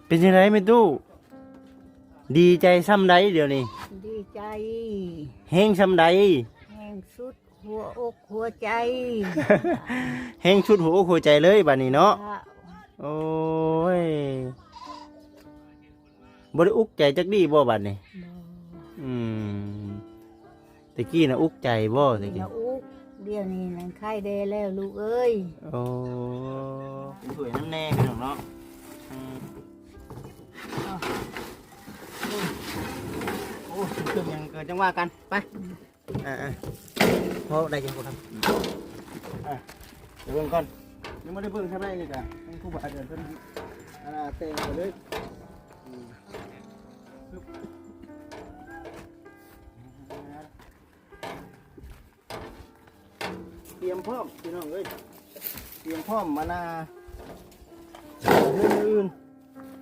ເປັນຈັ່ງໃດແມ່ຕູ້? ດີໃຈຊ່ຳໃດດຽວນີ້? ດີໃຈ ແຮງຊ່ຳໃດ? ແຮງສຸດຫົວອົກຫົວໃຈ ແຮງສຸດຫົວອົກຫົວໃຈເລີຍບາດນີ້ເນາະ. ເຈົ້າ ໂອ້ຍ ບໍ່ໄດ້ອຸກໃຈຈັກດີ້ບໍ່ບາດນີ້? ບໍ່ ອືມ ແຕ່ກີ້ນະອຸກໃຈບໍ່ແຕ່ກີ້? ນະອຸກ ດຽວນີ້ນັ້ນໄຄແດ່ແລ້ວລູກເອີຍ. ໂອ້ ເປັນຖ້ວຍນຳແດ່ພີ່ນ້ອງເນາະ. ອືມ ໂອ້ ເຄື່ອງຫຍັງກໍຈັ່ງວ່າກັນ ໄປ. ອ່າໆ ພໍໄດ້ຢູ່ບໍ່ຄັບ? ອ່າ ໄປເບິ່ງກ່ອນ ຍັງບໍ່ໄດ້ເບິ່ງເທົ່າໃດນີ້ກະ ທາງຄູບາອາຈານເພິ່ນ ອ່າ ແຕ່ງໄປເລີຍ. ອືມ ຕຽມພ້ອມພີ່ນ້ອງເອີຍ ຕຽມພ້ອມມານາ ເຮືອນອື່ນ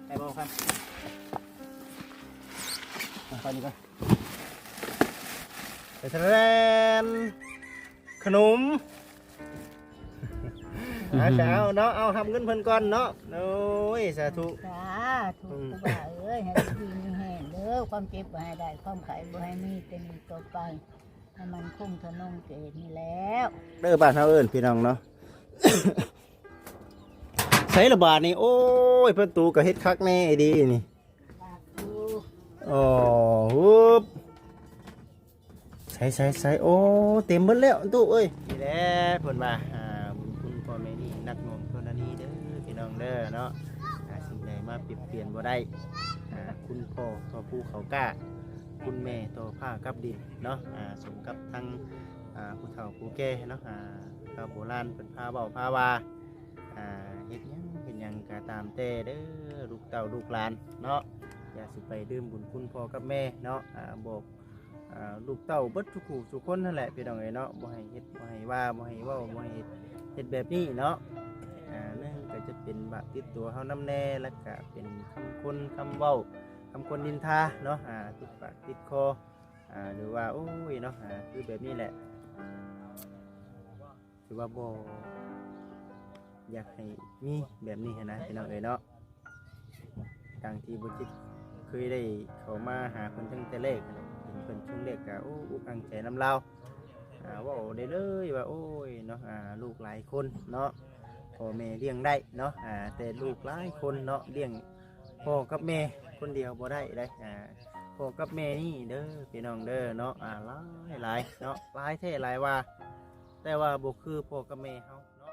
ໄປບໍ່ຄັບ? ໄປນີ້ກ່ອນ ໄປແທນ ຂະໜົມ ຫາກະເອົາເນາະ ເອົາຮັບເງິນເພິ່ນກ່ອນເນາະ. ໂອ້ຍ ສາທຸ ສາທຸ ອືມ ຄູບາເອີຍ ໃຫ້ຢູ່ດີມີແຮງເດີ ຄວາມເຈັບບໍ່ໃຫ້ໄດ້ ຄວາມໄຂ້ບໍ່ໃຫ້ມີ ແຕ່ນີ້ຕໍ່ໄປ ໃຫ້ມັນຄົງທະນົງເກດນີ້ແລ້ວ ເດີ ບ້ານເຮົາເອີ້ນພີ່ນ້ອງເນາະ. ໃສລະບາດນີ້ ໂອ້ຍ ປະຕູກໍເຮັດຄັກແນ່ດີນີ້. ໂອ້ ຫຶບ ໃສໆໆ ໂອ້ ເຕັມເບິດແລ້ວຕູ້ເອີຍ. ນີ້ແຫຼະເພິ່ນວ່າ ອ່າ ບຸນຄຸນພໍ່ແມ່ນີ້ໜັກໜ່ວງເທົ່ານັ້ນນີ້ເດີພີ່ນ້ອງເດີເນາະ. ອ່າ ສິ່ງໃດມາປ່ຽນບໍ່ໄດ້ ອ່າ ຄຸນພໍ່ຕໍ່ພູເຂົາກ້າ ຄຸນແມ່ຕໍ່ຟ້າກັບດິນເນາະ. ອ່າ ສົມກັບທັງ ອ່າ ຜູ້ເຖົ້າຜູ້ແກ່ເນາະ ອ່າ ຊາວໂບລານເພິ່ນພາເວົ້າພາວ່າ ອ່າ ເຮັດຫຍັງເຮັດຫຍັງກໍຕາມແຕ່ເດີ ລູກເຕົ້າລູກຫຼານເນາະ ຢ່າຊິໄປລືມບຸນຄຸນພໍ່ກັບແມ່ເນາະ. ອ່າ ບອກ ອ່າ ລູກເຕົ້າເບິດທຸກຜູ້ທຸກຄົນຫັ້ນແຫຼະພີ່ນ້ອງເອີຍເນາະ ບໍ່ໃຫ້ເຮັດ ບໍ່ໃຫ້ວ່າ ບໍ່ໃຫ້ເວົ້າ ບໍ່ໃຫ້ເຮັດ ເຮັດແບບນີ້ເນາະ. ອ່າ ໜຶ່ງກໍຈະເປັນບາບຕິດຕົວເຮົານຳແດ່ ແລ້ວກໍເປັນຄຳຄົນຄຳເວົ້າ ຄຳຄົນນິນທາເນາະ ອ່າ ຕິດປາກຕິດຄໍ ອ່າ ຫຼືວ່າ ໂອ້ຍເນາະ ອ່າ ຄືແບບນີ້ແຫຼະ ຖືວ່າບໍ່ຢາກໃຫ້ມີແບບນີ້ຫັ້ນນະພີ່ນ້ອງເອີຍເນາະ. ດັ່ງທີ່ບໍ່ຈິດເຄີຍໄດ້ເຂົ້າມາຫາເພິ່ນຕັ້ງແຕ່ແລກຫັ້ນແຫຼະ ເຫັນເພິ່ນຊ່ວງແລກກໍ ໂອ້ ອຸກອັ່ງໃຈນຳລາວ ອ່າ ເວົ້າໄດ້ເລີຍວ່າ ໂອ້ຍເນາະ ອ່າ ລູກຫຼາຍຄົນເນາະ ພໍ່ແມ່ລ້ຽງໄດ້ເນາະ ອ່າ ແຕ່ລູກຫຼາຍຄົນເນາະ ລ້ຽງພໍ່ກັບແມ່ຄົນດຽວບໍ່ໄດ້ເດ້. ອ່າ ພໍ່ກັບແມ່ນີ້ເດີພີ່ນ້ອງເດີເນາະ ອ່າ ຫຼາຍໆເນາະ ຫຼາຍແທ້ຫຼາຍວ່າ ແຕ່ວ່າບໍ່ຄືພໍ່ກັບແມ່ເຮົາເນາະ.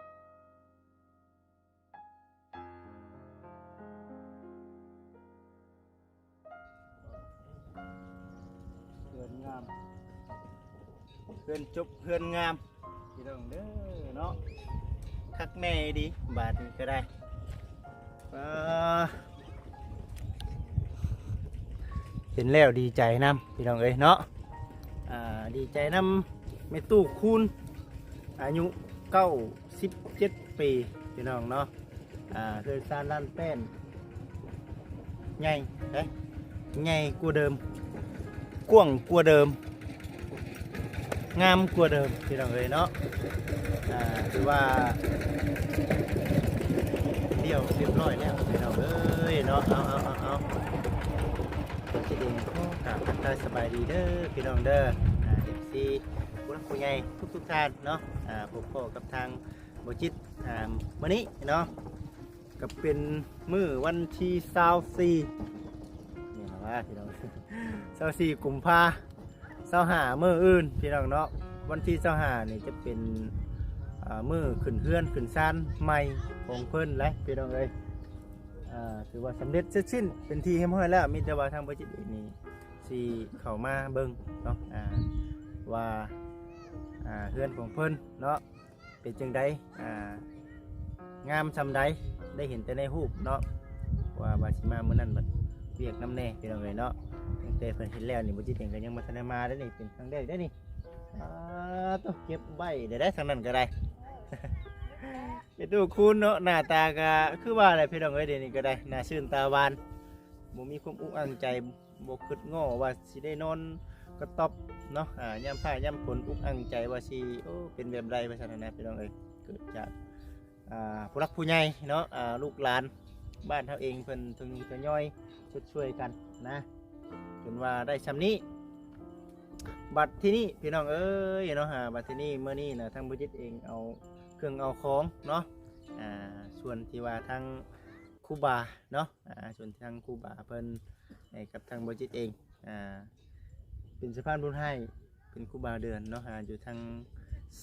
ເຮືອນງາມ ເຮືອນຈົບເຮືອນງາມ ພີ່ນ້ອງເດີເນາະ ຄັກແນ່ດີ ບາດນີ້ກໍໄດ້. ອ່າ ເຫັນແລ້ວດີໃຈນຳພີ່ນ້ອງເອີຍເນາະ. ອ່າ ດີໃຈນຳແມ່ຕູ້ຄູນ ອາຍຸເກົ້າສິບເຈັດປີ ພີ່ນ້ອງເນາະ. ອ່າ ເຮືອນຊານລານແປ້ນ ໃຫຍ່ເດ້ ໃຫຍ່ກວ່າເດີມ ກວ້າງກວ່າເດີມ ງາມກວ່າເດີມ ພີ່ນ້ອງເອີຍເນາະ. ອ່າ ຖືວ່າລຽບ ລຽບຮ້ອຍແລ້ວ ພີ່ນ້ອງເອີຍເນາະ. ເອົາ ເອົາ ເອົາ ເອົາ ຊິໄດ້ຂໍກາບທັກທາຍສະບາຍດີເດີ ພີ່ນ້ອງເດີ ອ່າ ເອັຟຊີ ຜູ້ຫຼັກຜູ້ໃຫຍ່ທຸກໆທ່ານເນາະ. ອ່າ ພົບພໍ້ກັບທາງ ບໍ່ຈິດ ອ່າ ມື້ນີ້ເນາະ ກໍເປັນມື້ວັນທີຊາວສີ່ ນີ້ລະວ່າພີ່ນ້ອງ ຊາວສີ່ກຸມພາ ຊາວຫ້າ ມື້ອື່ນພີ່ນ້ອງເນາະ. ວັນທີຊາວຫ້ານີ້ຈະເປັນ ອ່າ ມື້ຂຶ້ນເຮືອນຂຶ້ນຊານໃໝ່ຂອງເພິ່ນແຫຼະ ພີ່ນ້ອງເອີຍ. ອ່າ ຖືວ່າສຳເລັດເສັດສິ້ນເປັນທີ່ຮຽບຮ້ອຍແລ້ວ ມີແຕ່ວ່າທາງບໍ່ຈິດເອງນີ້ຊິເຂົ້າມາເບິ່ງເນາະ ອ່າ ວ່າ ອ່າ ເຮືອນຂອງເພິ່ນເນາະ ເປັນຈັ່ງໃດ ອ່າ ງາມຊ່ຳໃດ ໄດ້ເຫັນແຕ່ໃນຮູບເນາະ ວ່າ ວ່າຊິມາມື້ນັ້ນບັດວຽກນຳແດ່ ພີ່ນ້ອງເອີຍເນາະ. ຕັ້ງແຕ່ເພິ່ນເຫັນແລ້ວນີ້ ບໍ່ຈິດເອງກໍຍັງບໍ່ທັນໄດ້ມາເດ້ນີ້ ເປັນຄັ້ງແລກເດ້ນີ້. ອ່າ ໂຕ ເກັບໄວ້ໄດ້ ໄດ້ທາງນັ້ນກໍໄດ້ ເປັນຕູ້ຄູນເນາະ ໜ້າຕາກໍຄືວ່າແຫຼະ ພີ່ນ້ອງເອີຍ ດຽວນີ້ກໍໄດ້ໜ້າຊື່ນຕາຫວານ ບໍ່ມີຄວາມອຸກອັ່ງໃຈ ບໍ່ຄິດງໍ້ວ່າຊິໄດ້ນອນກະຕ໋ອບເນາະ. ອ່າ ຍາມຟ້າຍາມຝົນອຸກອັ່ງໃຈວ່າຊິ ໂອ້ ເປັນແບບໃດວ່າຊັ້ນນະ ພີ່ນ້ອງເອີຍ. ເກີດຈາກ ອ່າ ຜູ້ຫຼັກຜູ້ໃຫຍ່ເນາະ ອ່າ ລູກຫຼານ ບ້ານເຮົາເອງເພິ່ນທະຍຸງທະຍອຍຊົດຊ່ວຍກັນນະ ຈົນວ່າໄດ້ຊ່ຳນີ້. ບັດທີນີ້ພີ່ນ້ອງເອີຍເນາະ ອ່າ ບັດທີນີ້ມື້ນີ້ນະ ທາງບໍ່ຈິດເອງເອົາເຄື່ອງເອົາຂອງເນາະ ອ່າ ສ່ວນທີ່ວ່າທາງຄູບາເນາະ ອ່າ ສ່ວນທາງຄູບາເພິ່ນໃຫ້ກັບທາງບໍ່ຈິດເອງ ອ່າ ເປັນສະພານບຸນໃຫ້ ເປັນຄູບາເດືອນເນາະ ອ່າ ຢູ່ທາງ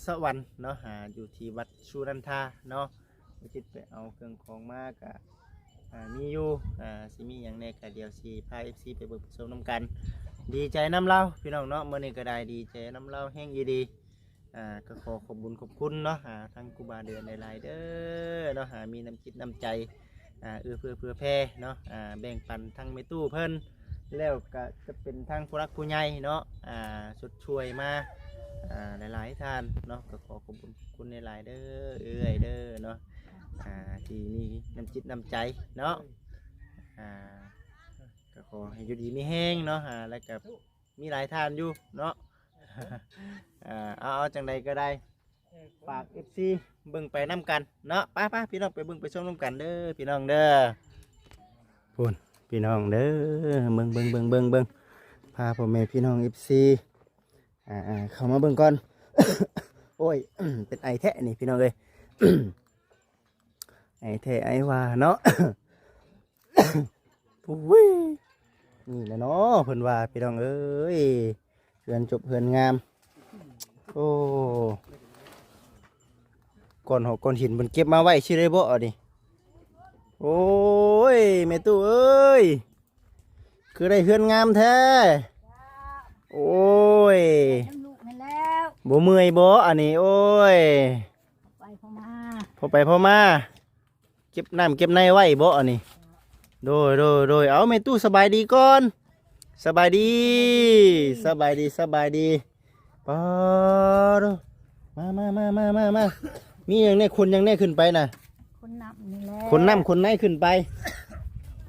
ສະຫວັນເນາະ ອ່າ ຢູ່ທີ່ວັດສຸນັນທາເນາະ. ບໍ່ຈິດໄປເອົາເຄື່ອງຂອງມາກະ ອ່າ ມີຢູ່ ອ່າ ຊິມີຫຍັງແດ່ກະດຽວຊິພາເອັຟຊີໄປເບິ່ງໄປຊົມນຳກັນ. ດີໃຈນຳລາວພີ່ນ້ອງເນາະ ມື້ນີ້ກະໄດ້ດີໃຈນຳລາວແຮງອີ່ຫຼີ. ອ່າ ກະຂໍຂອບບຸນຂອບຄຸນເນາະ ອ່າ ທາງຄູບາເດືອນຫຼາຍໆເດີເນາະ ອ່າ ມີນ້ຳຈິດນ້ຳໃຈ ອ່າ ເອື້ອເຟື້ອເຜື່ອແຜ່ເນາະ ອ່າ ແບ່ງປັນທາງແມ່ຕູ້ເພິ່ນ ແລ້ວກະຈະເປັນທາງຜູ້ຫຼັກຜູ້ໃຫຍ່ເນາະ ອ່າ ຊົດຊ່ວຍມາ ອ່າ ຫຼາຍໆທ່ານເນາະ ກະຂໍຂອບບຸນຂອບຄຸນຫຼາຍໆເດີເອື້ອຍເດີເນາະ ອ່າ ທີ່ມີນ້ຳຈິດນ້ຳໃຈເນາະ ອ່າ ກະຂໍໃຫ້ຢູ່ດີມີແຮງເນາະ ອ່າ ແລ້ວກະ ມີຫຼາຍທ່ານຢູ່ເນາະ ເອີ ເອົາ ເອົາ ຈັ່ງໃດກໍໄດ້ ເອີ ຝາກເອັຟຊີເບິ່ງໄປນຳກັນເນາະ ໄປໆ ພີ່ນ້ອງ ໄປເບິ່ງໄປຊົມນຳກັນເດີ ພີ່ນ້ອງເດີ ພຸ້ນ ພີ່ນ້ອງເດີ ເບິ່ງ ເບິ່ງ ເບິ່ງ ເບິ່ງ ເບິ່ງ ພາພໍ່ແມ່ພີ່ນ້ອງເອັຟຊີ ອ່າ ເຂົ້າມາເບິ່ງກ່ອນ ໂອ້ຍ ເປັນໄອແທ້ນີ້ ພີ່ນ້ອງເອີຍ ໄອແທ້ໄອວ່າເນາະ ໂອ້ຍ ນີ້ແຫຼະເນາະ ເພິ່ນວ່າ ພີ່ນ້ອງເອີຍ ເຮືອນຈົບເຮືອນງາມ ໂອ້ ກ້ອນຫອກກ້ອນຫີນເພິ່ນເກັບມາໄວ້ຊື່ໄດ້ບໍ່ນີ້ ໂອ້ຍ ແມ່ຕູ້ເອີຍ ຄືໄດ້ເຮືອນງາມແທ້ ໂອ້ຍ ນຳລູກຫັ້ນແລ້ວ ບໍ່ເມື່ອຍບໍ່ອັນນີ້ ໂອ້ຍ ໄປພໍມາ ພໍໄປພໍມາ ເກັບນ້ຳເກັບໃນໄວ້ບໍ່ອັນນີ້ ໂດຍ ໂດຍ ໂດຍ ເອົາ ແມ່ຕູ້ສະບາຍດີກ່ອນ ສະບາຍດີ ສະບາຍດີ ສະບາຍດີ ປາດໂທ້ ມາ ມາ ມາ ມາ ມາ ມີຫຍັງແດ່ ຂົນຫຍັງແດ່ຂຶ້ນໄປນະ ຂົນນ້ຳນີ້ແຫຼະ ຂົນນ້ຳຂົນໃນຂຶ້ນໄປ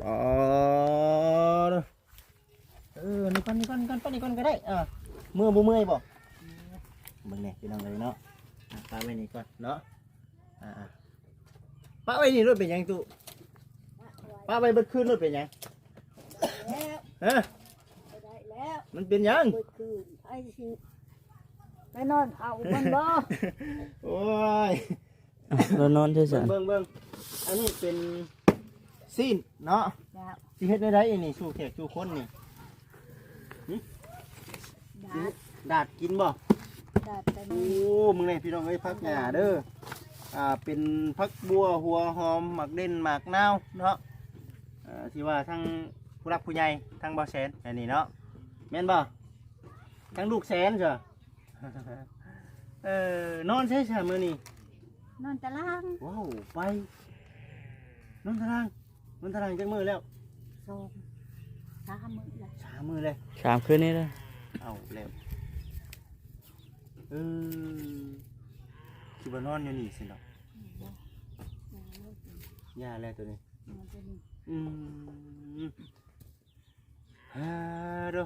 ປາດໂທ້ ເອີ ນີ້ກ່ອນ ນີ້ກ່ອນ ນີ້ກ່ອນ ໄປນີ້ກ່ອນກໍໄດ້ ອ່າ ເມື່ອຍບໍ່ເມື່ອຍບໍ່ ເບິ່ງແດ່ພີ່ນ້ອງເອີຍເນາະ ອ່າ ປະໄວ້ນີ້ກ່ອນເນາະ ອ່າ ປະໄວ້ນີ້ໂລດ ເປັນຫຍັງຕູ້ ປະໄວ້ເບິດຄືນໂລດ ເປັນຫຍັງ ແລ້ວ ຮະ ບໍ່ໄດ້ແລ້ວ ມັນເປັນຫຍັງ ເບິດຄືນ ໃຜຊິໄປນອນເຝົ້າມັນບໍ່ ໂອ້ຍ ອ້າວ ລາວນອນໃສຊັ້ນ ເບິ່ງ ເບິ່ງ ອັນນີ້ເປັນຊີ້ນເນາະ ເຈົ້າ ຊິເຮັດແນວໃດອັນນີ້ ສູ່ແຂກສູ່ຄົນນີ້ ຫື ດາດ ຊິດາດກິນບໍ່ ດາດ ໂອ້ ເບິ່ງແດ່ພີ່ນ້ອງເອີຍ ຜັກຫຍ້າເດີ ອ່າ ເປັນຜັກບົ່ວ ຫົວຫອມ ໝາກເດັ່ນ ໝາກນາວເນາະ ເອີ ທີ່ວ່າທັງຜູ້ຫຼັກຜູ້ໃຫຍ່ ທັງບ່າວແສນ ອັນນີ້ເນາະ ແມ່ນບໍ່ ທັງລູກແສນເຈົ້າ ເອີ ນອນໃສຊະມື້ນີ້ ນອນຕາລາງ ວ້າວ ໄປ ນອນຕາລາງ ນອນຕາລາງຈັກມື້ແລ້ວ ສອງ ສາມມື້ແລ້ວ ສາມມື້ແລ້ວ ສາມຄືນນີ້ແລ້ວ ເອົາແລ້ວ ເອີ ຄິດວ່ານອນຢູ່ນີ້ຊິເນາະ ຢ່າແລ້ວໂຕນີ້ ອືມ ຮາໂດ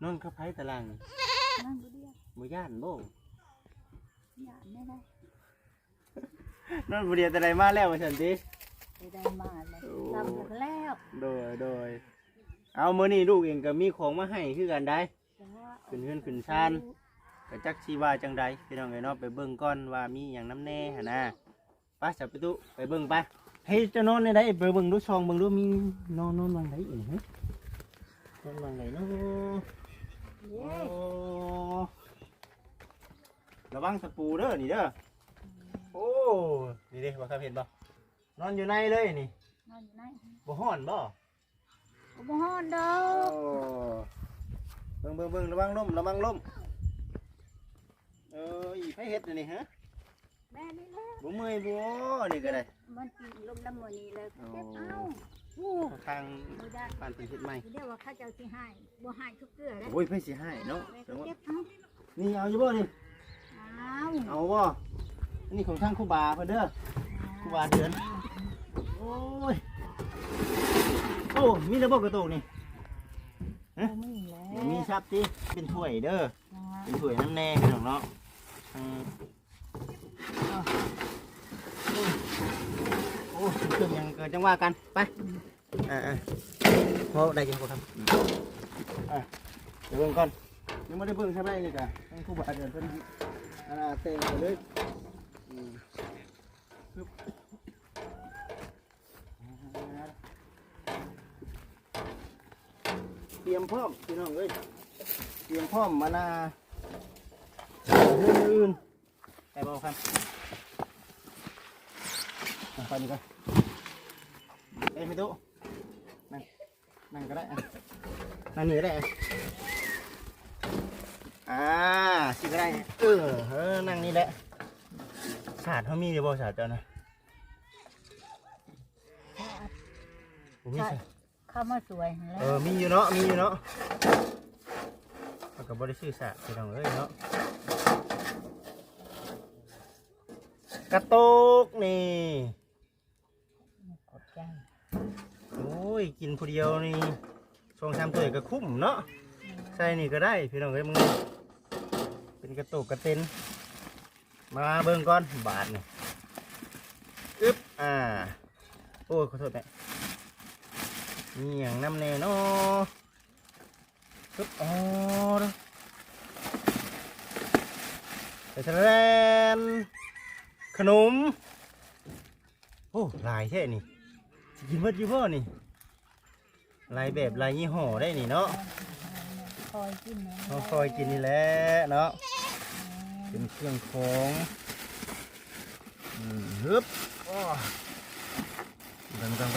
ນອນກັບໃຜຕາລາງນີ້ ນອນຜູ້ດຽວ ບໍ່ຢ້ານບໍ່ ຢ້ານແນ່ ນອນຜູ້ດຽວແຕ່ໃດມາແລ້ວວ່າຊັ້ນຕິ ແຕ່ໃດມາແລ້ວ ໂອ້ ລຳແລ້ວ ໂດຍ ໂດຍ ເອົາ ມື້ນີ້ລູກເອງກໍມີຂອງມາໃຫ້ຄືກັນໄດ໋ ເຈົ້າ ຂຶ້ນເຮືອນຂຶ້ນຊານ ກໍຈັກຊິວ່າຈັ່ງໃດ ພີ່ນ້ອງເອີຍເນາະ ໄປເບິ່ງກ່ອນວ່າມີຫຍັງນຳແດ່ຫັ້ນນະ ໄປ ສາວປະຕູ ໄປເບິ່ງໄປ ໃຫ້ເຈົ້ານອນແນວໃດ ໄປເບິ່ງດູ ສ່ອງເບິ່ງດູ ມີນອນ ນອນຫວ່າງໃດອີກ ນອນຫວ່າງໃດເນາະ ໂອ້ ລະວັງຕະປູເດີນີ້ເດີ ໂອ້ ນີ້ເດ້ ວ່າເຂົາເຫັນບໍ່ ນອນຢູ່ໃນເລີຍນີ້ ນອນຢູ່ໃນ ບໍ່ຮ້ອນບໍ່ ກໍບໍ່ຮ້ອນດອກ ໂອ້ ເບິ່ງ ເບິ່ງ ເບິ່ງ ລະວັງລົ້ມ ລະວັງລົ້ມ ເອີຍ ໃຜເຮັດອັນນີ້ຫະ ແມ່ນີ້ແຫຼະ ບໍ່ເມື່ອຍບໍ່ ນີ້ກໍໄດ້ ມັນກິນລົມນຳມື້ນີ້ແລ້ວ ໂອ້ ເກັບເອົາ ໂອ້ ທາງ ບໍ່ໄດ້ ບ້ານເພິ່ນເຮັດໃໝ່ ດຽວວ່າເຂົາເຈົ້າຊິໃຫ້ ບໍ່ໃຫ້ທຸກເທື່ອເດ້ ໂອ້ຍ ໃຜຊິໃຫ້ເນາະ ແມ່ກໍເກັບເອົາ ນີ້ເອົາຢູ່ບໍ່ນີ້ ເອົາ ເອົາບໍ່ ອັນນີ້ຂອງທາງຄູບາເພິ່ນເດີ ຄູບາເດືອນ ໂອ້ຍ ໂອ້ ມີແລ້ວບໍ່ກະໂຕກນີ້ ຮະ ບໍ່ມີແລ້ວ ບໍ່ມີຊັບຕິ ເປັນຖ້ວຍເດີ ເປັນຖ້ວຍນຳແດ່ພີ່ນ້ອງເນາະ ອືມ ໂອ້ ໂອ້ ເຄື່ອງຫຍັງກໍຈັ່ງວ່າກັນ ໄປ. ອ່າໆ ພໍໄດ້ຢູ່ບໍ່ຄັບ? ອ່າ ໄປເບິ່ງກ່ອນ ຍັງບໍ່ໄດ້ເບິ່ງຊະໄດ໋ນີ້ກະ ທາງຄູບາອາຈານເພິ່ນ ອັນນ່າ ແຕ່ງໄປເລີຍ. ອືມ ຕຽມພ້ອມພີ່ນ້ອງເອີຍ ຕຽມພ້ອມ ອັນນ່າ ເຮືອນອື່ນ. ໄດ້ບໍ່ຄັບ? ອ່ະ ໄປນີ້ກ່ອນ ເອີ ໄປຕູ້ ນັ່ງ ນັ່ງກໍໄດ້ ອ່ະ ນັ່ງນີ້ກໍໄດ້ ອ່ະ ອ່າ ຊິກໍໄດ້ ເອີ ເອີ ນັ່ງນີ້ແຫຼະ. ສາດເຮົາມີຢູ່ບໍ່ ສາດເຈົ້ານະ? ບໍ່ມີ ສາດ ເຂົ້າມາຊ່ວຍຫັ້ນແຫຼະ. ເອີ ມີຢູ່ເນາະ ມີຢູ່ເນາະ ເຮົາກໍບໍ່ໄດ້ຊື້ສາກພີ່ນ້ອງເອີຍເນາະ. ກະໂຕກນີ້ ຂອບໃຈ. ໂອ້ຍ ກິນຜູ້ດຽວນີ້ສອງສາມຖ້ວຍກໍຄຸ້ມເນາະ. ອືມ ໃສ່ນີ້ກໍໄດ້ພີ່ນ້ອງເອີຍ ມື້ນີ້ເປັນກະໂຕກກະເຕັນ. ມາເບິ່ງກ່ອນບາດນີ້ ອຶບ ອ່າ ໂອ້ຍ ຂໍໂທດແມ່ ມີຫຍັງນຳແດ່ເນາະ? ອືບ ອໍ ແຊນ ຂະໜົມ. ໂອ້ ຫຼາຍແທ້ນີ້ ຊິກິນໝົດຢູ່ບໍ່ນີ້? ຫຼາຍແບບຫຼາຍຍີ່ຫໍ້ໄດ໋ນີ້ເນາະ ຄອຍກິນເນາະ ເຮົາຄອຍກິນນີ້ແຫຼະເນາະ. ເປັນເຄື່ອງຂອງ ອືມ ຮຶບ ໂອ້ ເບິ່ງກ່ອນ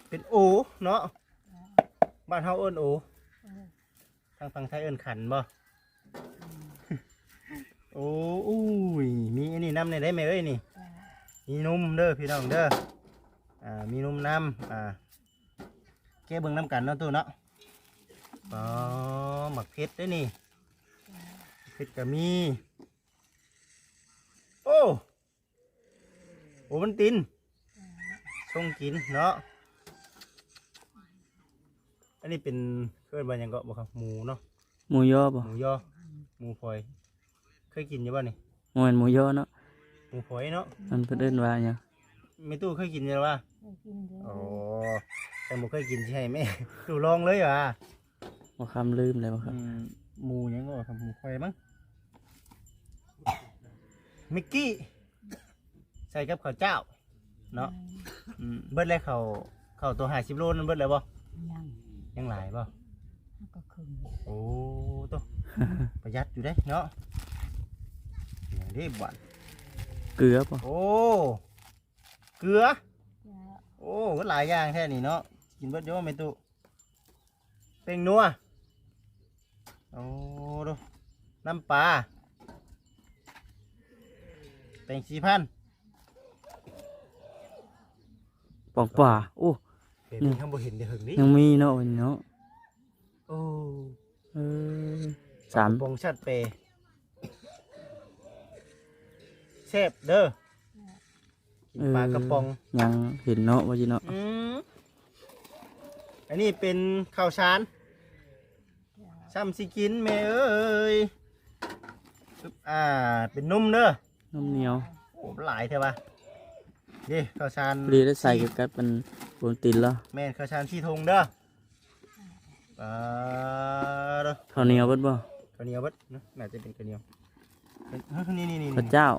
ເປັນໂອເນາະ ບ້ານເຮົາເອີ້ນໂອ ເອີ ທາງຝັ່ງໄທເອີ້ນຂັນບໍ່? ໂອ້ ອຸ້ຍ ມີອັນນີ້ນຳແດ່ເດ້ແມ່ເອີຍນີ້ ມີນົມເດີພີ່ນ້ອງເດີ ອ່າ ມີນົມນຳ ອ່າ ແກະເບິ່ງນຳກັນເນາະຕູ້ເນາະ. ອໍ ໝາກເຜັດເດ້ນີ້ ເຜັດກໍມີ ໂອ້ ໂອວັນຕິນ ຊົງກິນເນາະ. ອັນນີ້ເປັນ ເອີ້ນວ່າຫຍັງເກາະບໍ່ຄັບ? ໝູເນາະ ໝູຍໍບໍ່? ໝູຍໍ ໝູຝອຍ ເຄີຍກິນຢູ່ບໍ່ນີ້? ບໍ່ແມ່ນໝູຍໍເນາະ ໝູຝອຍເນາະ ມັນເພິ່ນເອີ້ນວ່າຫຍັງ? ແມ່ຕູ້ເຄີຍກິນຢູ່ບໍ່? ເຄີຍກິນຢູ່. ອໍ ແຕ່ບໍ່ເຄີຍກິນ ຊິໃຫ້ແມ່ຕູ້ລອງເລີຍຫວາ? ບໍ່ຄຳລືມແລ້ວບໍ່ຄຳ. ອືມ ໝູຫຍັງເກາະ ໝູຝອຍມັ້ງ ມິກກີ້ ໃສ່ກັບເຂົ້າເຈົ້າເນາະ. ອືມ ອືມ ເບິດແລ້ວ ເຂົ້າ ເຂົ້າໂຕຫ້າສິບໂລນັ້ນເບິດແລ້ວບໍ່? ຍັງ ຍັງຫຼາຍບໍ່? ມັນກໍເຄິ່ງ. ໂອ້ ໂຕ ປະຢັດຢູ່ເດ້ເນາະ. ຫຍັງເດ້ບາດ ເກືອບໍ່? ໂອ້ ເກືອ ເກືອ ໂອ້ ຫຼາຍຢ່າງແທ້ນີ້ເນາະ. ກິນເບິດຢູ່ບໍ່ແມ່ຕູ້? ແປ້ງນົວ ໂອ້ ໂດ ນ້ຳປາ ແປ້ງສີຟັນ ປອງປາ ໂອ້ ແບບນີ້ເຮົາບໍ່ເຫັນແຕ່ເຫິງນີ້ ຍັງມີເນາະ ເນາະ. ໂອ້ ເອີ ສາມ ປາກະປ໋ອງຊາດແປ ແຊບເດີ. ເອີ ປາກະປ໋ອງ ຍັງເຫັນເນາະ ວ່າຊິເນາະ. ອືມ ອັນນີ້ເປັນເຂົ້າສານ ຊ້ຳຊິກິນແມ່ເອີຍ. ອ່າ ເປັນນົມເດີ ນົມໜຽວ. ໂອ້ ຫຼາຍແທ້ວ່າ ເດ້ ເຂົ້າສານ ພໍດີໄດ້ໃສ່ກັບອັນໂປຣຕີນລະ. ແມ່ນ ເຂົ້າສານສີ່ຖົງເດີ. ປາດໂທ້ ເຂົ້າໜຽວເບິດບໍ່? ເຂົ້າໜຽວເບິດນະ ໜ້າຈະເປັນເຂົ້າໜຽວ. ເປັນ ເອີ ນີ້ໆໆ ເຂົ້າເຈົ້າ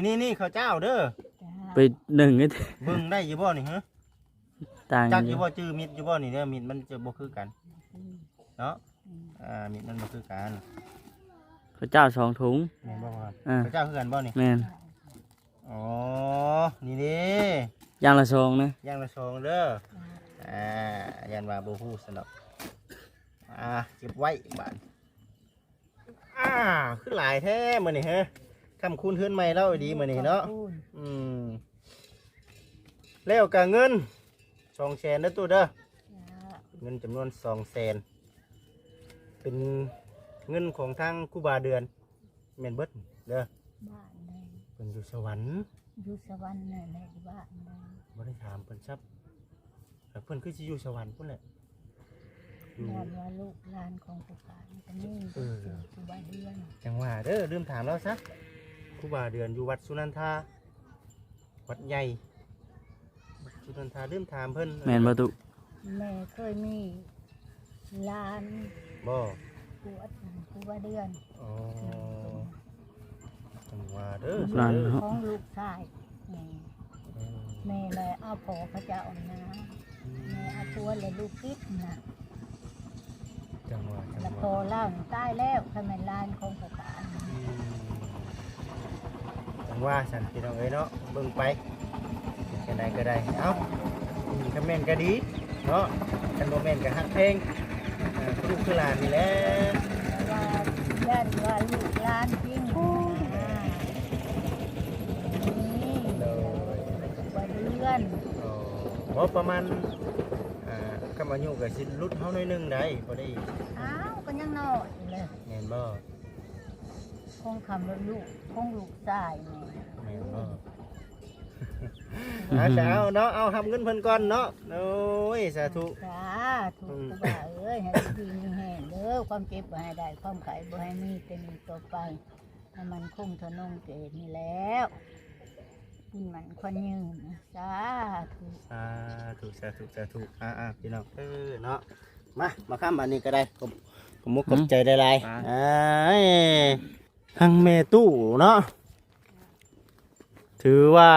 ນີ້ໆໆ ເຂົ້າເຈົ້າເດີ. ໄປໜຶ້ງໃຫ້ ເບິ່ງໄດ້ຢູ່ບໍ່ນີ້? ຮະ ຕ່າງ ຈັກຢູ່ບໍ່? ຈື່ມິດຢູ່ບໍ່ນີ້ເດີ? ມິດມັນຈະບໍ່ຄືກັນ ອືມ ເນາະ. ອືມ ອ່າ ມິດມັນບໍ່ຄືກັນ. ເຂົ້າເຈົ້າສອງຖົງ ແມ່ນບໍ່? ອ່າ ເຂົ້າເຈົ້າຄືກັນບໍ່ນີ້? ແມ່ນ. ອໍ ນີ້ເດ້ ຢ່າງລະສອງນະ ຢ່າງລະສອງເດີ. ອ່າ ຢ້ານວ່າບໍ່ຮູ້ຊັ້ນດອກ. ອ່າ ເກັບໄວ້ບາດ. ອ່າ ຄືຫຼາຍແທ້ມື້ນີ້ເຮີ ຄ້ຳຄູນເຮືອນໃໝ່ລາວອີ່ຫຼີມື້ນີ້ເນາະ. ອືມ ແລ້ວກະເງິນສອງແສນເດີຕູ້ເດີ. ເງິນຈຳນວນສອງແສນ ເປັນເງິນຂອງທາງຄູບາເດືອນ. ແມ່ນເບິດເດີ ບ້ານໃດ? ເພິ່ນຢູ່ສະຫວັນ ຢູ່ສະຫວັນນັ້ນແຫຼະ ຢູ່ບ້ານໃດ? ບໍ່ໄດ້ຖາມເພິ່ນຊ້ຳ ແຕ່ເພິ່ນຄືຊິຢູ່ສະຫວັນພຸ້ນແຫຼະ. ຢູ່ ຢ້ານວ່າລູກຫຼານຂອງຜູ້ຕາຍກໍມີ ເອີ ຢູ່ບ້ານເຮືອນ. ຈັ່ງວ່າເດີ ລືມຖາມລາວຊະ ຄູບາເດືອນຢູ່ວັດສຸນັນທາ. ວັດໃຫຍ່ ສຸນັນທາລືມຖາມເພິ່ນ. ແມ່ນບໍ່ຕຸ? ແມ່ເຄີຍມີຫຼານບໍ່? ຂວບ ຂວບເດືອນ. ອໍ ອືມ ຈັ່ງວ່າເດີ ຫຼານຂອງລູກຊາຍແມ່. ອືມ ແມ່ແຫຼະເອົາພໍ່ເຂົາເຈົ້ານະ. ອືມ ແມ່ເອົາຜົວແລະລູກຕິດນະ. ຈັ່ງວ່າ ຈັ່ງວ່າ ແລ້ວພໍ່ລາວນີ້ຕາຍແລ້ວ ຄັນແມ່ນຫຼານຂອງພໍ່ຕາ. ອືມ ຈັ່ງວ່າຊັ້ນພີ່ນ້ອງເອີຍເນາະ ເບິ່ງໄປ ເຮັດຈັ່ງໃດກໍໄດ້. ເອົ້າ ອືມ ຄັນແມ່ນກໍດີເນາະ ຄັນບໍ່ແມ່ນກໍຮັກແພງ ເອີ ຄືລູກຄືຫຼານນີ້ແຫຼະ. ວ່າຢ້ານວ່າລູກຫຼານຈິງນະ. ໂດຍ ກວ່າເດືອນ. ອໍ ບໍ່ປະມານ ອ່າ ຄຳອາຍຸກໍຊິຫຼຸດເຮົາໜ້ອຍໜຶ່ງໄດ໋ ບໍ່ໄດ້. ອ້າວ ກໍຍັງນ້ອຍຢູ່ເລີຍ. ແມ່ນບໍ່? ຄົງຄຳລຸດລູກ ຄົງລູກຊາຍແມ່. ແມ່ນບໍ່? ອືມ ອາ ກໍເອົາເນາະ ເອົາຮັບເງິນເພິ່ນກ່ອນເນາະ. ໂອ້ຍ ສາທຸ ສາທຸ. ອືມ ຄູບາເອີຍ ໃຫ້ຢູ່ດີມີແຮງເດີ ຄວາມເຈັບບໍ່ໃຫ້ໄດ້ ຄວາມໄຂ້ບໍ່ໃຫ້ມີ ແຕ່ນີ້ຕໍ່ໄປ ໃຫ້ໝັ້ນຄົງທະນົງເກດນີ້ແລ້ວ ບຸນໝັ້ນຂວັນຍືນ. ສາທຸ ສາທຸ ສາທຸ ສາທຸ. ອ່າໆ ພີ່ນ້ອງເອີຍເນາະ ມາ ມາຄຳອັນນີ້ກໍໄດ້ ຂອບ ຂອບມຸກຂອບໃຈຫຼາຍໆ. ອືມ ອ່າ ເອີຍ ທາງແມ່ຕູ້ເນາະ ຖືວ່າ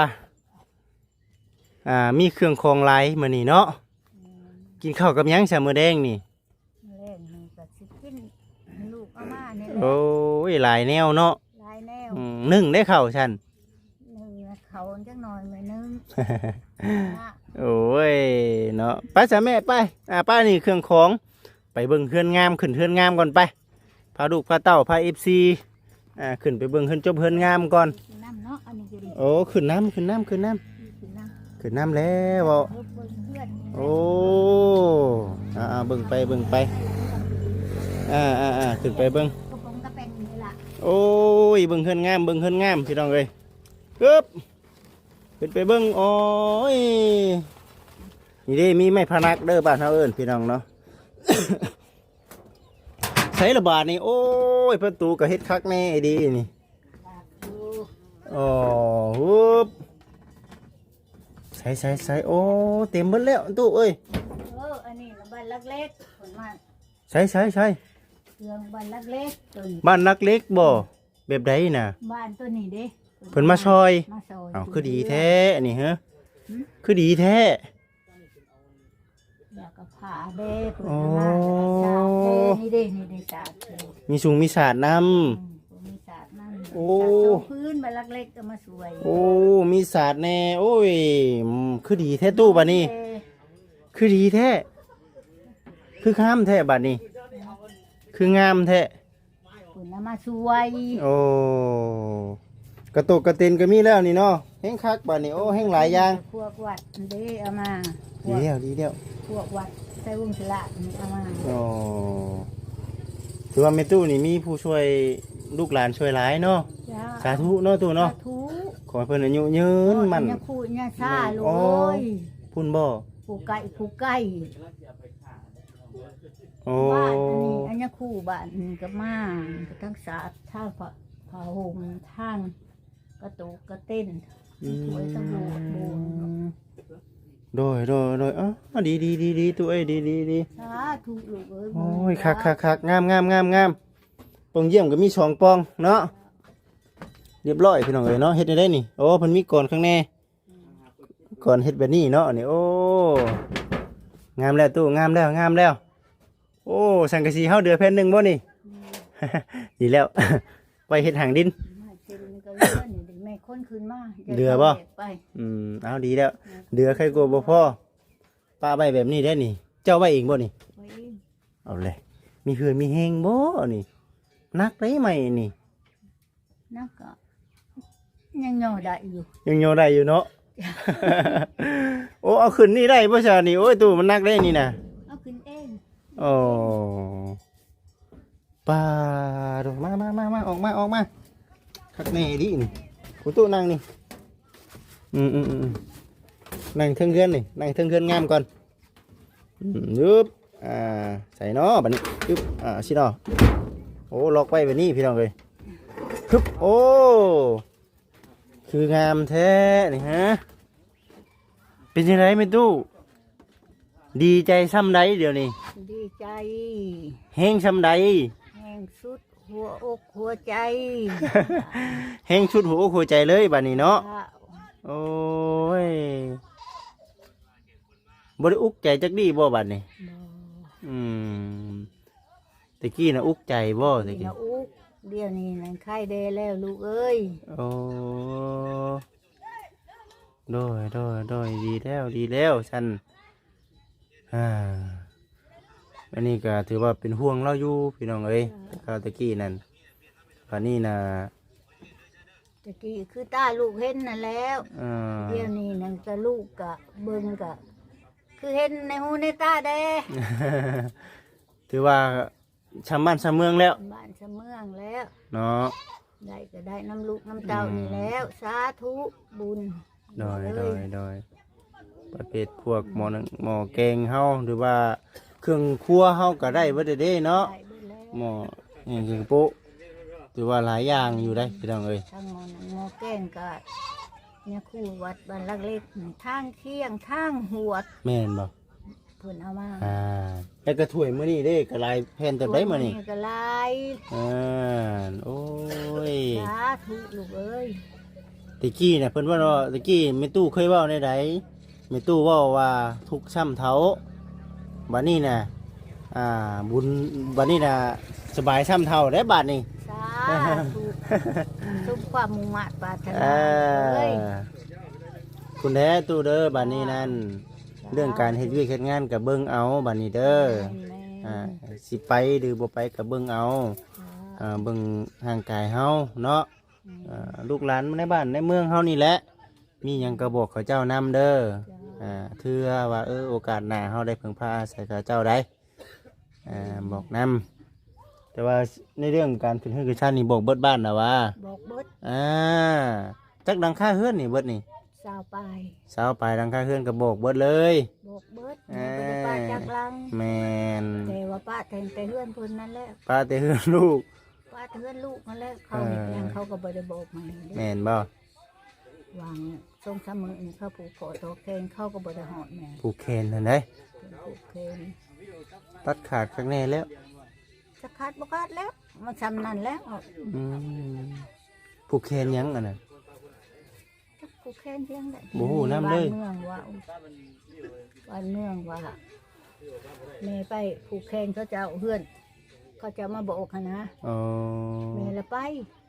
ອ່າ ມີເຄື່ອງຂອງຫຼາຍມື້ນີ້ເນາະ. ແມ່ນ. ກິນເຂົ້າກັບຫຍັງຊະມື້ແລງນີ້? ແລງນີ້ກໍຊິກິນ ລູກເອົາມານີ້ແຫຼະ. ໂອ້ຍ ຫຼາຍແນວເນາະ ຫຼາຍແນວ. ອືມ ໜຶ້ງໄດ້ເຂົ້າຊັ້ນ ໜຶ້ງເຂົ້າຈັກໜ່ອຍໜຶ່ງ. ໂອ້ຍເນາະ ໄປຊະແມ່ ໄປ. ອ່າ ໄປ ນີ້ເຄື່ອງຂອງ ໄປເບິ່ງເຮືອນງາມ ຂຶ້ນເຮືອນງາມກ່ອນໄປ. ພາລູກພາເຕົ້າ ພາເອັຟຊີ ອ່າ ຂຶ້ນໄປເບິ່ງເຮືອນຈົບເຮືອນງາມກ່ອນ. ຂຶ້ນນຳເນາະ ອັນນີ້ກໍດີ. ໂອ້ ຂຶ້ນນຳ ຂຶ້ນນຳ ຂຶ້ນນຳ ຂຶ້ນນຳ ຂຶ້ນນຳແລ້ວເວົ້າ. ເບິ່ງເຮືອນນີ້ແຫຼະ. ໂອ້ ອ່າໆ ເບິ່ງໄປ ເບິ່ງໄປ. ອ່າໆໆ ຂຶ້ນໄປເບິ່ງ ກະປອງກະແປງນີ້ລະ. ໂອ້ຍ ເບິ່ງເຮືອນງາມ ເບິ່ງເຮືອນງາມ ພີ່ນ້ອງເອີຍ. ອຶບ ຂຶ້ນໄປເບິ່ງ. ໂອ້ຍ ນີ້ເດ້ ມີໄມ້ພະນັກເດີ ບ້ານເຮົາເອີ້ນ ພີ່ນ້ອງເນາະ. ໃສລະບາດນີ້? ໂອ້ຍ ປະຕູກໍເຮັດຄັກແນ່ອີ່ດີນີ້. ອໍ ຫຶບ ໃສໆໆ ໂອ້ ເຕັມເບິດແລ້ວຕູ້ເອີຍ. ເອີ ອັນນີ້ລະບ້ານຫຼັກເຫຼັກ ເພິ່ນວ່າ. ໃສໆໆ ເຄື່ອງບ້ານຫຼັກເຫຼັກຕົວນີ້. ບ້ານຫຼັກເຫຼັກບໍ່? ແບບໃດນະ? ບ້ານຕົວນີ້ເດ້ ເພິ່ນມາຊ່ອຍ ມາຊ່ອຍ. ເອົ້າ ຄືດີແທ້ອັນນີ້ເຮີ ຫຶ? ຄືດີແທ້. ແລ້ວກໍຜ້າເດ້ ເພິ່ນ ໂອ້ ມາແລ້ວກໍສາດເດ້ ນີ້ເດ້ ນີ້ເດ້ສາດເດ້ ມີສຸງມີສາດນຳ. ອືມ ມີສາດນຳ. ໂອ້ ສາດສອງພື້ນ ບ້ານຫຼັກເຫຼັກກໍມາຊ່ວຍ. ໂອ້ ມີສາດແນ່. ໂອ້ຍ ອືມ ຄືດີແທ້ຕູ້ບາດນີ້. ເອີ ຄືດີແທ້ ຄືງາມແທ້ບາດນີ້ ຄືງາມແທ້. ເພິ່ນນະມາຊ່ວຍ. ໂອ້ ກະໂຕກກະເຕັນກໍມີແລ້ວນີ້ເນາະ ແຮງຄັກບາດນີ້. ໂອ້ ແຮງຫຼາຍຢ່າງ. ພວກວັດເດ້ເອົາມາ. ດີແລ້ວ ດີແລ້ວ. ພວກວັດໄຊວົງສະຫຼາດນີ້ເອົາມາ. ໂອ້ ຖືວ່າແມ່ຕູ້ນີ້ມີຜູ້ຊ່ວຍລູກຫຼານຊ່ວຍຫຼາຍເນາະ. ເຈົ້າ ສາທຸເນາະຕູ້ເນາະ. ສາທຸ ຂໍໃຫ້ເພິ່ນອາຍຸຍືນໝັ້ນ ຍາຄູຍາຊາລູກເອີຍ. ພຸ້ນບໍ່? ຜູ້ໃກ້ ຜູ້ໃກ້. ໂອ້ ບ້ານອັນນີ້ ອັນຍາຄູບ້ານນີ້ກໍມາ ກໍທັງສາດ ທາງຜ້າ ຜ້າຫົ່ມ ທາງກະໂຕກກະເຕັນ. ອືມ ຖ້ວຍສະບູ້ ໂດຍ ໂດຍ ໂດຍ. ອໍ ດີ ດີ ດີ ຕູ້ເອີຍ ດີ ດີ ດີ. ສາທຸລູກເອີຍ. ໂອ້ຍ ຄັກ ຄັກ ຄັກ ງາມ ງາມ ງາມ ງາມ. ປ່ອງຢ້ຽມກໍມີສອງປ່ອງເນາະ. ລຽບຮ້ອຍພີ່ນ້ອງເອີຍເນາະ. ເຮັດແນວໃດນີ້? ໂອ້ ເພິ່ນມີກອນຂ້າງແນ່ ກ່ອນເຮັດແບບນີ້ເນາະນີ້. ໂອ້ ງາມແລ້ວຕູ້ ງາມແລ້ວ ງາມແລ້ວ. ໂອ້ ສັງກະສີເຮົາເດືອແຜ່ນໜຶ່ງບໍ່ນີ້? ແມ່ນ ດີແລ້ວ ໄວ້ເຮັດຫາງດິນ. ໄມ້ເສັ້ນນີ້ກໍເຫຼືອນີ້ ແມ່ນຄົນຂຶ້ນມາ ເຫຼືອບໍ່? ໄປ ອືມ ເອົາ ດີແລ້ວ ແມ່ນ ເຫຼືອໄຄກວ່າບໍ່ພໍ. ປະໄວ້ແບບນີ້ໄດ້ນີ້ ເຈົ້າໄວ້ເອງບໍ່ນີ້? ໄວ້ເອງ. ເອົາແຫຼະ ມີເຫື່ອມີແຮງບໍ່ນີ້? ໜັກເດ້ໄມ້ນີ້. ນັກກໍຍັງຍໍໄດ້ຢູ່ ຍັງຍໍໄດ້ຢູ່ເນາະ. ໂອ້ ເອົາຂຶ້ນນີ້ໄດ້ບໍ່ຊະນີ້? ໂອ້ຍ ຕູ້ມັນໜັກເດ້ນີ້ນະ. ເອົາຂຶ້ນເອງ. ໂອ້ ປາໂທ້ ມາ ມາ ມາ ມາ ອອກມາ ອອກມາ. ຄັກແນ່ອີ່ຫຼີນີ້. ໂອ້ ຕູ້ນັ່ງນີ້. ອືມ ອືມ ອືມ ອືມ. ນັ່ງເທິງເຮືອນນີ້ ນັ່ງເທິງເຮືອນງາມກ່ອນ. ອືມ ຍຶບ ອ່າ ໃສ່ເນາະ ບາດນີ້ ຍຶບ ອ່າ ຊິເນາະ. ໂອ້ ລັອກໄວ້ບາດນີ້ພີ່ນ້ອງເອີຍ. ຮຶບ ໂອ້ ໂ ຄືງາມແທ້ນີ້ຮະ. ເປັນຈັ່ງໃດແມ່ຕູ້? ດີໃຈຊ່ຳໃດດຽວນີ້? ດີໃຈ. ແຮງຊ່ຳໃດ? ແຮງສຸດຫົວອົກຫົວໃຈ. ແຮງສຸດຫົວອົກຫົວໃຈເລີຍບາດນີ້ເນາະ. ເຈົ້າ. ໂອ້ຍ ບໍ່ໄດ້ອຸກໃຈຈັກດີ້ບໍ່ບາດນີ້? ບໍ່. ອືມ ແຕ່ກີ້ນະອຸກໃຈບໍ່ແຕ່ກີ້? ນະອຸກ ດຽວນີ້ນັ້ນໄຄແດ່ແລ້ວລູກເອີຍ. ໂອ້ ໂດຍ ໂດຍ ໂດຍ ດີແລ້ວ ດີແລ້ວຊັ້ນ. ອ່າ ອັນນີ້ກໍຖືວ່າເປັນຫ່ວງລາວຢູ່ພີ່ນ້ອງເອີຍ. ເຈົ້າ. ຄາວແຕ່ກີ້ນັ້ນ ບາດນີ້ນະ ແຕ່ກີ້ຄືຕາລູກເຫັນນັ້ນແລ້ວ. ເອີ ດຽວນີ້ນັ້ນກໍລູກກໍເບິ່ງກໍຄືເຫັນໃນຫູໃນຕາແດ່. ຖືວ່າຊ່ຳບ້ານຊ່ຳເມືອງແລ້ວ ບ້ານຊ່ຳເມືອງແລ້ວເນາະ. ໄດ້ກໍໄດ້ນຳລູກນຳເຕົ້ານີ້ແລ້ວ. ອືມ ສາທຸບຸນ. ໂດຍ ໂດຍ ໂດຍ ປະເພດພວກໝໍ້ໜຶ້ງໝໍ້ແກງເຮົາ ຫຼືວ່າເຄື່ອງຄົວເຮົາກໍໄດ້ເບິດເດ້ເນາະ. ໄດ້ເບິດແລ້ວ ໝໍ້ຫຍັງຄືໂປະ ຖືວ່າຫຼາຍຢ່າງຢູ່ເດ້ພີ່ນ້ອງເອີຍ. ທັງໝໍ້ໜຶ້ງໝໍ້ແກງກໍຍາຄູວັດບ້ານຫຼັກເລັກ ທາງຄຽງ ທາງຫວດ. ແມ່ນບໍ່? ເພິ່ນເອົາມາ. ອ່າ ແລ້ວກໍຖ້ວຍມື້ນີ້ເດ້ ກໍຫຼາຍແຜ່ນເຕີບໄດ໋ມື້ນີ້. ກໍຫຼາຍ. ອ່າ ໂອ້ຍ ສາທຸລູກເອີຍ. ແຕ່ກີ້ນະ ເພິ່ນເວົ້າວ່າ ແຕ່ກີ້ແມ່ຕູ້ເຄີຍເວົ້າແນວໃດ? ແມ່ຕູ້ເວົ້າວ່າທຸກຊ້ຳເຖົ້າ ບາດນີ້ນະ ອ່າ ບຸນ ບາດນີ້ນະ ສະບາຍຊ້ຳເຖົ້າເດ້ບາດນີ້. ສາທຸ ສົມຄວາມມຸ່ງມາດປາດຖະໜາເອີຍ. ພຸ້ນແຫຼະຕູ້ເດີ ບາດນີ້ນັ້ນ ເລື່ອງການເຮັດວຽກເຮັດງານກໍເບິ່ງເອົາບາດນີ້ເດີ. ແມ່ນໆ ອ່າ ຊິໄປຫຼືບໍ່ໄປກໍເບິ່ງເອົາ. ອ່າ ເບິ່ງຮ່າງກາຍເຮົາເນາະ. ແມ່ນ. ອ່າ ລູກຫຼານໃນບ້ານໃນເມືອງເຮົານີ້ແຫຼະ ມີຫຍັງກໍບອກເຂົາເຈົ້ານຳເດີ. ເຈົ້າ. ອ່າ ເທື່ອວ່າ ເອີ ໂອກາດໜ້າເຮົາໄດ້ເພິ່ງພາອາໄສເຂົາເຈົ້າໄດ໋ ອ່າ ບອກນຳ. ແຕ່ວ່າໃນເລື່ອງການຂຶ້ນເຮືອນຂຶ້ນຊານນີ້ ບອກເບິດບ້ານນະຫວາ? ບອກເບິດ. ອ່າ ຈັກຫຼັງຄາເຮືອນນີ້ເບິດນີ້? ຊາວປາຍ. ຊາວປາຍຫຼັງຄາເຮືອນກໍບອກເບິດເລີຍ. ບອກເບິດ. ເອີ ບໍ່ໄດ້ປະຈັກຫຼັງ. ແມ່ນ. ແຕ່ວ່າປະແຕ່ ແຕ່ເຮືອນເພິ່ນນັ້ນແຫຼະ. ປະແຕ່ເຮືອນລູກ. ປະແຕ່ເຮືອນລູກນັ້ນແຫຼະ. ເຂົາເຮັດຫຍັງ ເອີ ເຂົາກໍບໍ່ໄດ້ບອກມາເດ້. ແມ່ນບໍ່? ຫວ່າງສອງສາມມື້ນີ້ເຂົາຜູກຂໍ້ຕໍ່ແຂນ ເຂົາກໍບໍ່ໄດ້ຮອດແມ່. ຜູກແຂນຫັ້ນໃດ໋? ເພິ່ນຜູກແຂນ. ຕັດຂາດຄັກແນ່ແລ້ວ. ຈະຂາດບໍ່ຂາດແລ້ວ ມັນຊ່ຳນັ້ນແລ້ວ. ອືມ ຜູກແຂນຫຍັງອັນນັ້ນ? ຈະຜູກແຂນຫຍັງໄດ້ ບໍ່ຮູ້ນຳເລີຍ. ບ້ານເມືອງວ່າ ບ້ານເມືອງວ່າ ແມ່ໄປຜູກແຂນເຂົາເຈົ້າເຮືອນ ເຂົາເຈົ້າມາບອກຫັ້ນນະ. ອໍ ແມ່ລະໄປ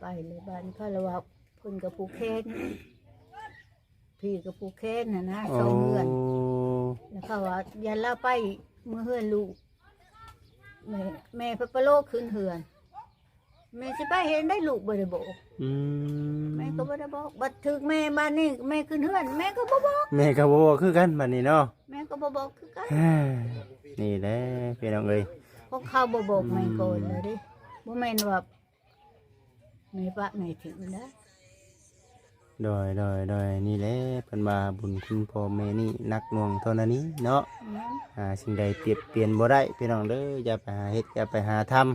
ໄປເລີຍ. ບ້ານເຂົາລະວ່າ ເພິ່ນກໍຜູກແຂນ ພີ່ກໍຜູກແຂນຫັ້ນນະ ອໍ ສອງເຮືອນ. ແລ້ວເຂົາວ່າຢ້ານລາວໄປເມືອເຮືອນລູກ ແມ່ ແມ່ເພິ່ນປະໂລຂຶ້ນເຮືອນ. ແມ່ຊິໄປເຮັດໃດ ລູກບໍ່ໄດ້ບອກ. ອືມ ແມ່ກໍບໍ່ໄດ້ບອກ. ບັດຖືກແມ່ບາດນີ້ ແມ່ຂຶ້ນເຮືອນ ແມ່ກໍບໍ່ບອກ. ແມ່ກໍບໍ່ບອກຄືກັນບາດນີ້ເນາະ. ແມ່ກໍບໍ່ບອກຄືກັນ. ນີ້ແຫຼະພີ່ນ້ອງເອີຍ ຂອງເຂົາບໍ່ບອກແມ່ກ່ອນເລີຍເດ້. ອືມ ບໍ່ແມ່ນວ່າ ແມ່ປະແມ່ຖິ້ມນະ. ໂດຍ ໂດຍ ໂດຍ ນີ້ແຫຼະ ເພິ່ນວ່າບຸນຄຸນພໍ່ແມ່ນີ້ໜັກໜ່ວງເທົ່ານັ້ນນີ້ເນາະ. ແມ່ນ. ອ່າ ສິ່ງໃດປຽບປຽນບໍ່ໄດ້ພີ່ນ້ອງເດີ ຢ່າໄປຫາເຮັດ ຢ່າໄປຫາທຳ.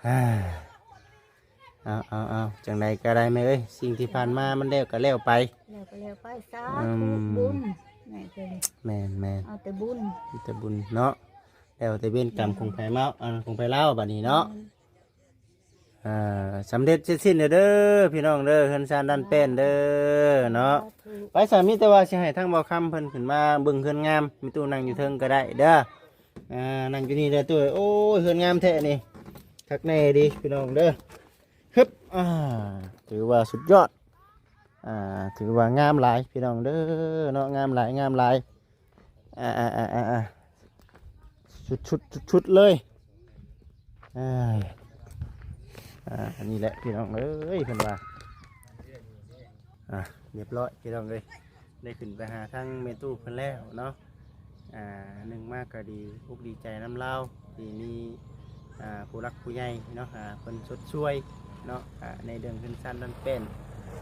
ເອົາ ເອົາ ເອົາ ຈັ່ງໃດກໍໄດ້ແມ່ເອີຍ ສິ່ງທີ່ຜ່ານມາມັນແລ້ວກໍແລ້ວໄປ. ແລ້ວກໍແລ້ວໄປ. ສາທຸ ອືມ ບຸນ ແມ່ເອີຍ. ແມ່ນໆ ເອົາແຕ່ບຸນ ມີແຕ່ບຸນເນາະ. ແລ້ວແຕ່ເວນກຳຂອງໃຜມາ ອັນ ຂອງໃຜລາວບາດນີ້ເນາະ. ແມ່ນ. ອ່າ ສຳເລັດເສັດສິ້ນເດີພີ່ນ້ອງເດີ ເຮືອນຊານດ້ານແປ້ນເດີເນາະ. ສາທຸ. ໄປຊະ ມີແຕ່ວ່າຊິໃຫ້ທາງບ່າວຄຳເພິ່ນຂຶ້ນມາເບິ່ງເຮືອນງາມ ມີຕູ້ນັ່ງຢູ່ເທິງກໍໄດ້ເດີ. ອ່າ ນັ່ງຢູ່ນີ້ເດີຕູ້. ໂອ້ຍ ເຮືອນງາມແທ້ນີ້ ຄັກແນ່ດີພີ່ນ້ອງເດີ. ຮຶບ ອ່າ ຖືວ່າສຸດຍອດ. ອ່າ ຖືວ່າງາມຫຼາຍພີ່ນ້ອງເດີເນາະ ງາມຫຼາຍ ງາມຫຼາຍ. ອ່າ ອ່າ ອ່າ ອ່າ ອ່າ ສຸດໆ ສຸດໆ ເລີຍ. ອ່າ ອ່າ ອັນນີ້ແຫຼະພີ່ນ້ອງເອີຍ ເພິ່ນວ່າ ອ່າ ຮຽບຮ້ອຍພີ່ນ້ອງເອີຍ ໄດ້ຂຶ້ນໄປຫາທາງແມ່ຕູ້ເພິ່ນແລ້ວເນາະ. ອ່າ ໜຶ່ງມາກໍດີອົກດີໃຈນຳລາວ ທີ່ມີ ອ່າ ຜູ້ຫຼັກຜູ້ໃຫຍ່ເນາະ ອ່າ ເພິ່ນຊົດຊ່ວຍເນາະ ອ່າ ໃນເລື່ອງເຮືອນຊານດ້ານແປ້ນ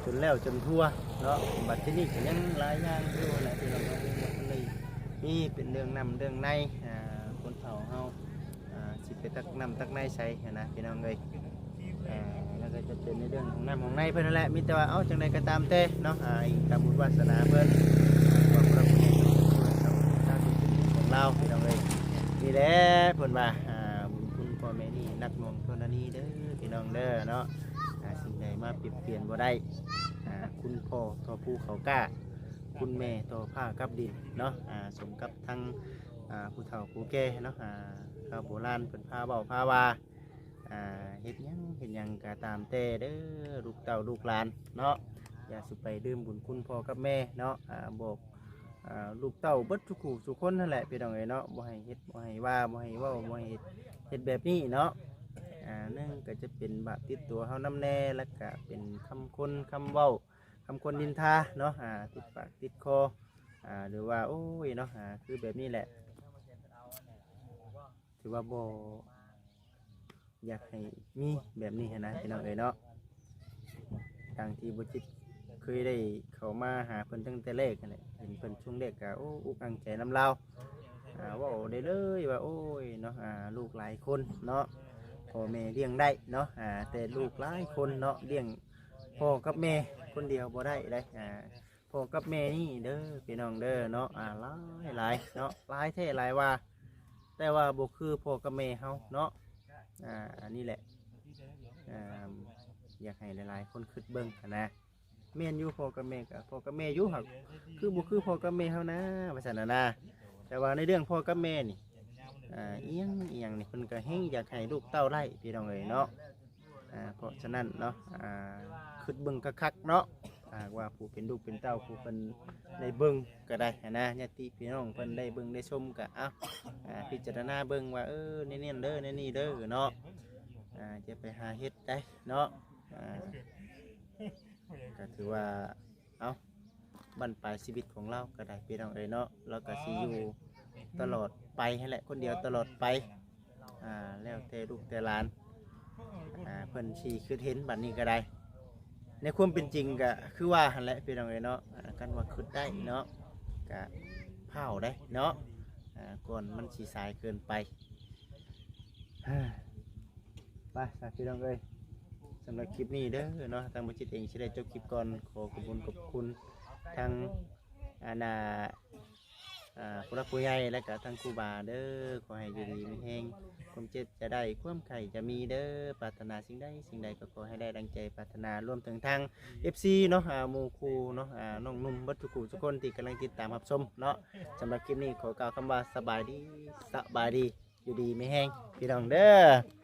ຈົນແລ້ວຈົນທົ່ວເນາະ. ບັດທີນີ້ກໍຍັງຫຼາຍຢ່າງຢູ່ແຫຼະພີ່ນ້ອງເນາະ ຍັງບໍ່ທັນໄດ້ມີ ເປັນເລື່ອງນ້ຳເລື່ອງໃນ ອ່າ ຄົນເຖົ້າເຮົາ ອ່າ ຊິໄປຕັກນ້ຳຕັກໃນໃສຫັ້ນນະພີ່ນ້ອງເອີຍ. ອ່າ ແລ້ວ ກໍຈະເປັນໃນເລື່ອງຂອງນ້ຳຂອງໃນເພິ່ນນັ້ນແຫຼະ ມີແຕ່ວ່າ ເອົາ ຈັ່ງໃດກໍຕາມແຕ່ເນາະ ອາ ອີງຕາມບຸນວາສະໜາເພິ່ນ ຄວາມຮັກຄວາມເມດຕາຂອງລາວ ພີ່ນ້ອງເອີຍ. ນີ້ແຫຼະເພິ່ນວ່າ ອາ ບຸນຄຸນພໍ່ແມ່ນີ້ໜັກໜ່ວງເທົ່ານັ້ນນີ້ເດີ ພີ່ນ້ອງເດີເນາະ. ອາ ສິ່ງໃດມາປຽບປຽນບໍ່ໄດ້ ອາ ຄຸນພໍ່ທໍ່ພູເຂົາກ້າ ຄຸນແມ່ຕໍ່ຟ້າກັບດິນເນາະ. ອາ ສົມກັບທັງ ອາ ຜູ້ເຖົ້າຜູ້ແກ່ເນາະ ອາ ຊາວໂບລານເພິ່ນພາເວົ້າພາວ່າ ອາ ເຮັດຫຍັງເຮັດຫຍັງກໍຕາມແຕ່ເດີ ລູກເຕົ້າລູກຫຼານເນາະ ຢ່າສູ່ໄປລືມບຸນຄຸນພໍ່ກັບແມ່ເນາະ. ອາ ບອກ ອາ ລູກເຕົ້າເບິດທຸກຜູ້ທຸກຄົນຫັ້ນແຫຼະ ພີ່ນ້ອງເອີຍເນາະ ບໍ່ໃຫ້ເຮັດບໍ່ໃຫ້ວ່າ ບໍ່ໃຫ້ເວົ້າ ບໍ່ໃຫ້ເຮັດ ເຮັດແບບນີ້ເນາະ. ອາ ໜຶ່ງກໍຈະເປັນບາບຕິດຕົວເຮົານຳແດ່ ແລ້ວກໍເປັນຄຳຄົນຄຳເວົ້າ ຄຳຄົນນິນທາເນາະ ອາ ຕິດປາກຕິດຄໍ ອາ ຫຼືວ່າ ໂອ້ຍເນາະ ອາ ຄືແບບນີ້ແຫຼະ ຖືວ່າບໍ່ຢາກໃຫ້ມີແບບນີ້ຫັ້ນນະ ພີ່ນ້ອງເອີຍເນາະ. ດັ່ງທີ່ບໍ່ຈິດເຄີຍໄດ້ເຂົ້າມາຫາເພິ່ນຕັ້ງແຕ່ແລກຫັ້ນແຫຼະ ເຫັນເພິ່ນຊ່ວງແລກກໍ ໂອ້ ອຸກອັ່ງໃຈນຳລາວ ອາ ເວົ້າໄດ້ເລີຍວ່າ ໂອ້ຍເນາະ ອາ ລູກຫຼາຍຄົນເນາະ ພໍ່ແມ່ລ້ຽງໄດ້ເນາະ ອາ ແຕ່ລູກຫຼາຍຄົນເນາະ ລ້ຽງພໍ່ກັບແມ່ຄົນດຽວບໍ່ໄດ້ເດ້. ອາ ພໍ່ກັບແມ່ນີ້ເດີ ພີ່ນ້ອງເດີເນາະ ອາ ຫຼາຍຫຼາຍເນາະ ຫຼາຍແທ້ຫຼາຍວ່າ ແຕ່ວ່າບໍ່ຄືພໍ່ກັບແມ່ເຮົາເນາະ. ອາ ອັນນີ້ແຫຼະ ອາ ຢາກໃຫ້ຫຼາຍໆຄົນຄິດເບິ່ງຫັ້ນນະ. ແມ່ນຢູ່ ພໍ່ກັບແມ່ກໍພໍ່ກັບແມ່ຢູ່ ຫາກຄືບໍ່ຄືພໍ່ກັບແມ່ເຮົານະ ວ່າຊັ້ນນະນະ. ແຕ່ວ່າໃນເລື່ອງພໍ່ກັບແມ່ນີ້ ອາ ອີ່ຫຍັງອີ່ຫຍັງນີ້ ເພິ່ນກໍແຮ່ງຢາກໃຫ້ລູກເຕົ້າໄດ້ ພີ່ນ້ອງເອີຍເນາະ. ອາ ເພາະສະນັ້ນເນາະ ອາ ຄິດເບິ່ງຄັກໆເນາະ ຖ້າຫາກວ່າຜູ້ເປັນລູກເປັນເຕົ້າ ຜູ້ເພິ່ນໄດ້ເບິ່ງກໍໄດ້ຫັ້ນນະ ຍາດຕິພີ່ນ້ອງເພິ່ນໄດ້ເບິ່ງໄດ້ຊົມກໍ ເອົາ ອາ ພິຈາລະນາເບິ່ງວ່າ ເອີ ແນວນັ້ນເດີ ແນວນີ້ເດີເນາະ ອາ ຢ່າໄປຫາເຮັດໄດເນາະ. ອາ ກໍຖືວ່າ ເອົາ ບັ້ນປາຍຊີວິດຂອງລາວກໍໄດ້ ພີ່ນ້ອງເອີຍເນາະ ລາວກໍຊິຢູ່ຕະຫຼອດໄປຫັ້ນແຫຼະ ຄົນດຽວຕະຫຼອດໄປ. ອາ ແລ້ວແຕ່ລູກແຕ່ຫຼານ ອາ ເພິ່ນຊິຄິດເຫັນບັດນີ້ກໍໄດ້. ໃນຄວາມເປັນຈິງກໍຄືວ່າຫັ້ນແຫຼະ ພີ່ນ້ອງເອີຍເນາະ ອາ ຄັນວ່າຄິດໄດ້ເນາະ ກໍພ້າວໄດ໋ເນາະ ອາ ກ່ອນມັນຊິສາຍເກີນໄປ. ໄປຊະ ພີ່ນ້ອງເອີຍ ສຳລັບຄລິບນີ້ເດີເນາະ ທາງບໍ່ຈິດເອງຊິໄດ້ຈົບຄລິບກ່ອນ. ຂໍຂອບຄຸນຂອບຄຸນທັງ ອັນນ່າ ອາ ຜູ້ຫຼັກຜູ້ໃຫຍ່ ແລະກະທັງຄູບາເດີ. ຂໍໃຫ້ຢູ່ດີມີແຮງ ຄວາມເຈັບຈະໄດ້ ຄວາມໄຂ້ຈະມີເດີ. ປາດຖະໜາສິ່ງໃດສິ່ງໃດກໍຂໍໃຫ້ໄດ້ດັ່ງໃຈປາດຖະໜາ ລວມເຖິງທາງເອັຟຊີເນາະ ອາ ໝູ່ຄູ່ເນາະ ອາ ນ້ອງໜຸ່ມເບິດທຸກຜູ້ທຸກຄົນທີ່ກຳລັງຕິດຕາມຮັບຊົມເນາະ. ສຳລັບຄລິບນີ້ຂໍກ່າວຄຳວ່າສະບາຍດີ ສະບາຍດີ ຢູ່ດີມີແຮງ ພີ່ນ້ອງເດີ.